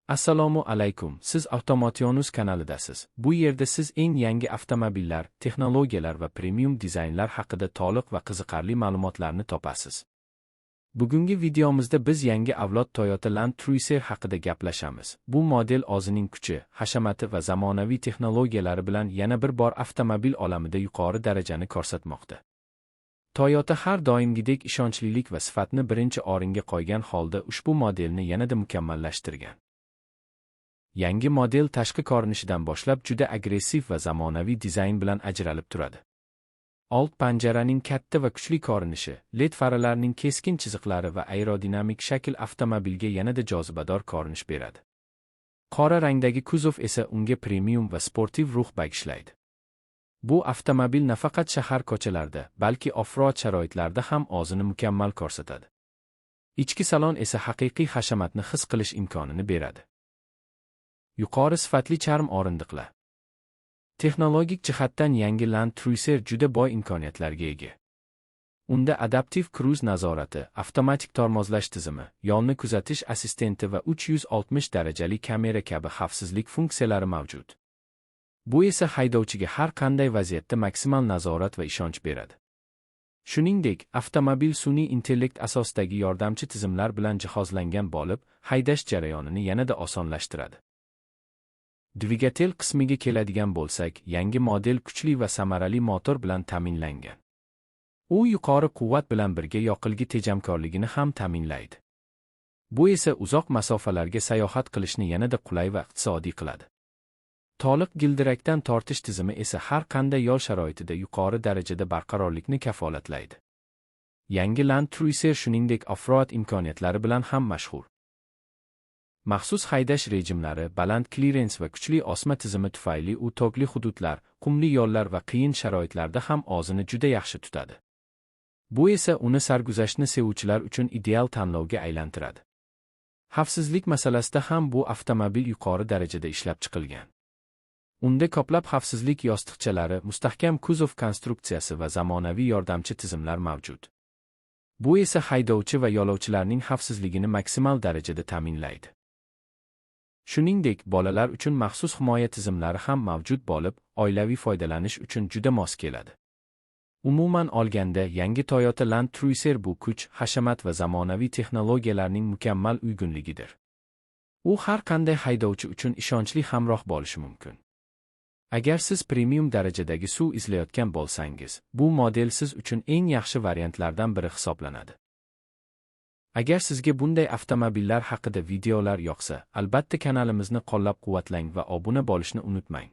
Assalomu alaykum, siz Avtomotionuz kanalidasiz. Bu yerda siz eng yangi avtomobillar, texnologiyalar va premium dizaynlar haqida to'liq va qiziqarli ma'lumotlarni topasiz. Bugungi videomizda biz yangi avlod Toyota Land Cruiser haqida gaplashamiz. Bu model o'zining kuchi, hashamati va zamonaviy texnologiyalari bilan yana bir bor avtomobil olamida yuqori darajani ko'rsatmoqda. Toyota har doimgidek ishonchlilik va sifatni birinchi o'ringa qo'ygan holda ushbu modelni yanada mukammallashtirgan. Yangi model tashqi ko'rinishidan boshlab juda agressiv va zamonaviy dizayn bilan ajralib turadi. Old panjaraning katta va kuchli ko'rinishi, LED faralarning keskin chiziqlari va aerodinamik shakl avtomobilga yanada jozibador ko'rinish beradi. Qora rangdagi kuzov esa unga premium va sportiv ruh bag'ishlaydi. Bu avtomobil nafaqat shahar ko'chalarida, balki off-road sharoitlarida ham o'zini mukammal ko'rsatadi. Ichki salon esa haqiqiy hashamatni his qilish imkonini beradi. Yuqori sifatli charm o'rindiqlar. Texnologik jihatdan yangi Land Cruiser juda boy imkoniyatlarga ega. Unda adaptiv kruz nazorati, avtomatik tormozlash tizimi, yo'lni kuzatish assistenti va 360 darajali kamera kabi xavfsizlik funksiyalari mavjud. Bu esa haydovchiga har qanday vaziyatda maksimal nazorat va ishonch beradi. Shuningdek, avtomobil sun'iy intellekt asosidagi yordamchi tizimlar bilan jihozlangan bo'lib, haydash jarayonini yanada osonlashtiradi. Dvigatel qismiga keladigan bo'lsak, yangi model kuchli va samarali motor bilan ta'minlangan. U yuqori quvvat bilan birga yoqilgi tejamkorligini ham ta'minlaydi. Bu esa uzoq masofalarga sayohat qilishni yanada qulay va iqtisodiy qiladi. To'liq gildirakdan tortish tizimi esa har qanday yo'l sharoitida yuqori darajada barqarorlikni kafolatlaydi. Yangi Land Cruiser shuningdek off-road imkoniyatlari bilan ham mashhur. Maxsus haydash rejimlari, baland klirens va kuchli osma tizimi tufayli u tog'li hududlar, qumli yo'llar va qiyin sharoitlarda ham o'zini juda yaxshi tutadi. Bu esa uni sarguzashtni sevuvchilar uchun ideal tanlovga aylantiradi. Xavfsizlik masalasida ham bu avtomobil yuqori darajada ishlab chiqilgan. Unda ko'plab xavfsizlik yostiqchalari, mustahkam kuzov konstruksiyasi va zamonaviy yordamchi tizimlar mavjud. Bu esa haydovchi va yo'lovchilarning xavfsizligini maksimal darajada ta'minlaydi. Shuningdek, bolalar uchun maxsus himoya tizimlari ham mavjud bo'lib, oilaviy foydalanish uchun juda mos keladi. Umuman olganda, yangi Toyota Land Cruiser bu kuch, hashamat va zamonaviy texnologiyalarning mukammal uyg'unligidir. U har qanday haydovchi uchun ishonchli hamroh bo'lishi mumkin. Agar siz premium darajadagi SUV izlayotgan bo'lsangiz, bu model siz uchun eng yaxshi variantlardan biri hisoblanadi. Agar sizga bunday avtomobillar haqida videolar yoqsa, albatta kanalimizni qo'llab-quvvatlang va obuna bo'lishni unutmang.